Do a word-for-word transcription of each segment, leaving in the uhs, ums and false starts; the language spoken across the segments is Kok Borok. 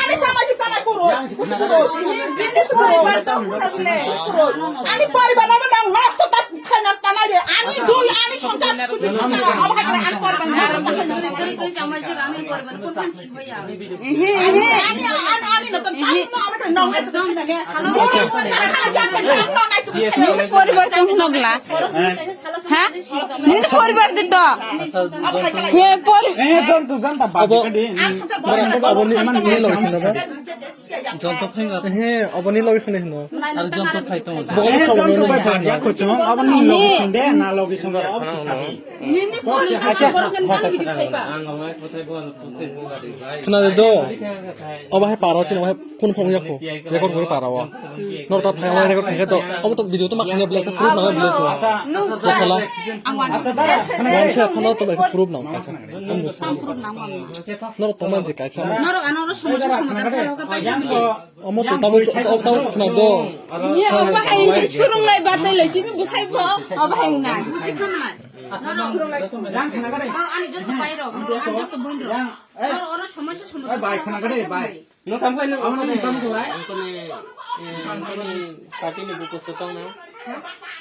Ani samajik samai kuro. Ani poribar no nang nosto ta khaina tanai ani dui ani songjak sugi sara. Abo hai ani poribar no. Ani ani ani no tan tan no abo nang. Poribar tong nogla. Ha? Nini poribar de to. Ye pori. Eh, jon tu jon ta ba. Abo, abo ni, ni logi sino ba. Jon to phai ga. Eh, abo ni logi sino sino. Ar jon to phai to. Bo ko sa ni logi sino. Ya ko chong, abo ni logi sino de, na logi sino. Abo si sabi. Nini poribar tong nogla. Ang amai kotai bo alo puste bo gari. Khna de do. Obo hai paro chini, obo hai phone phone yakho. Record guri paro. Nor ta phai record thangkhe to. Obo to video to ma khanya black to proof nang black to. Sakhala. Ang wan. Wan se phone to black proof nang kaisa. Tam proof nang wan. Nor to man je kaisa. Nor ano ro somosya somadhan khe roga pai khe mili. Omo to tabo to tabo khna do. Ye obo hai surung lai bat lai chini busai bo. Obo hai na. Buji khamai. Nor surung lai somai. Nor ani jotto pai ro. Nor ani jotto bon ro. Nor oro somosya somadhan khe roga pai khe mili. Nwng tamo khe nwng. Amo nwng tamo khe lai? Ang khe ni, eh, ang khe ni party ni bukus to tong na.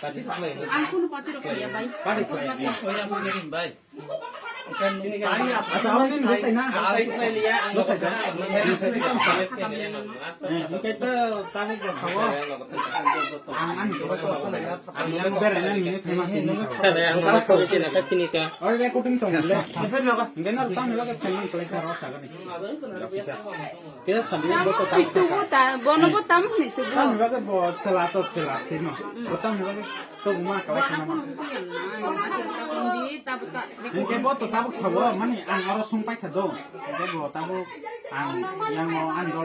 Party khlai. Ang kunu party rok ya bai. Party khlai. Koi na koi na bai. Acha, amo nwng bwsai na? Ang koi khlai liya, ang bwsai da. Bwsai da. Eh, ang khe to tamo bwsao. Ang ani khe to salai ya. Ang bera na ni khe ma sini. Salai ang ma sini na khe sini ka. Oi, recording song le. Ang khe na tamo le khe tamo khlai ka ro sa ga ni. Kisa sandi bo to tam tubu ta, bono bo tam ni tubu. Tam lage bo chela to chela sino. Bo tam lage to ma kala kana ma. Sandi ta ta. Hingke bo to tabuk sabo mani ang oro sung paikha do. Hingke bo tabuk ang yang mo ang